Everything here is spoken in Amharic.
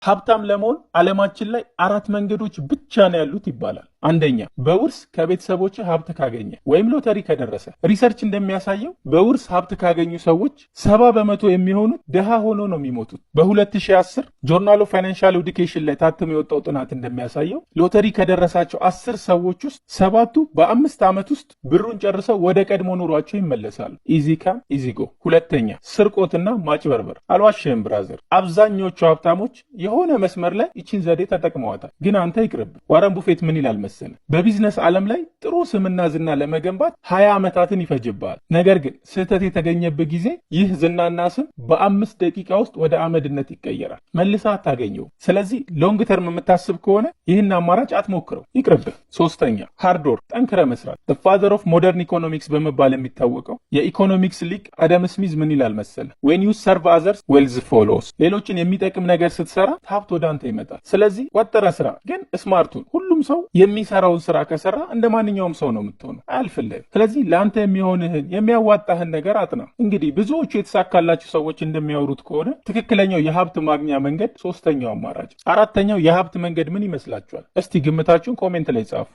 ሀብታም ለመሆን ዓለማችን ላይ አራት መንገዶች ብቻ ነው ያሉት ይባላል። አንደኛ፣ በውርስ ከቤተሰቦች ሀብት ካገኘህ ወይም ሎተሪ ከደረሰህ። Research እንደሚያሳየው በውርስ ሀብት ካገኙ ሰዎች 70% የሚሆኑት ድሃ ሆነው ነው የሚሞቱት። በ2010 Journal of Financial Education ላይ ታትሞ የወጣው ጥናት እንደሚያሳየው ሎተሪ ከደረሳቸው 10 ሰዎች ውስጥ ሰባቱ በ5 ዓመት ውስጥ ብሩን ጨርሰው ወደ ቀድሞ ኑሯቸው ይመለሳሉ። Easy come, easy go። ሁለተኛ፣ ስርቆትና ማጭበርበር። አልዋሽህም brother፣ አብዛኞቹ ሀብታሞች የሆነ መስመር ላይ ይችን ዘዴ ተጠቅመዋታል። ግን አንተ ይቅርብህ። ዋረን ቡፌት ምን ይላል መሰለህ? በቢዝነስ ዓለም ላይ ጥሩ ስምና ዝና ለመገንባት 20 ዓመታትን ይፈጅብሃል። ነገር ግን ስህተት የተገኘብህ ጊዜ ይህ ዝናና ስም በ5 ደቂቃ ውስጥ ወደ አመድነት ይቀየራል። መልሰህ አታገኘውም። ስለዚህ long term የምታስብ ከሆነ ይህን አማራጭ አትሞክረው፣ ይቅርብህ። ሶስተኛ፣ hard work፣ ጠንክረህ መስራት። Father of modern economics በመባል የሚታወቀው የኢኮኖሚክስ ሊቅ አደም ስሚዝ ምን ይላል መሰለህ? "When you serve others, wealth follows።" ሌሎችን የሚጠቅም ነገር ስትሰራ ሀብት ወደ አንተ ይመጣል። ስለዚህ ወጥረህ ስራ፣ ግን smart ሁን። ሁሉም ሰው የሚሰራውን ስራ ከሰራ እንደ ማንኛውም ሰው ነው የምትሆነው፣ አያልፍልህም። ስለዚህ ለአንተ የሚሆንህን የሚያዋጣህን ነገር አጥና። እንግዲህ ብዙዎቹ የተሳካላቸው ሰዎች እንደሚያወሩት ከሆነ ትክክለኛው የሀብት ማግኛ መንገድ ሶስተኛው አማራጭ። አራተኛው የሀብት መንገድ ምን ይመስላችኋል? እስቲ ግምታችሁን comment ላይ ጻፉ።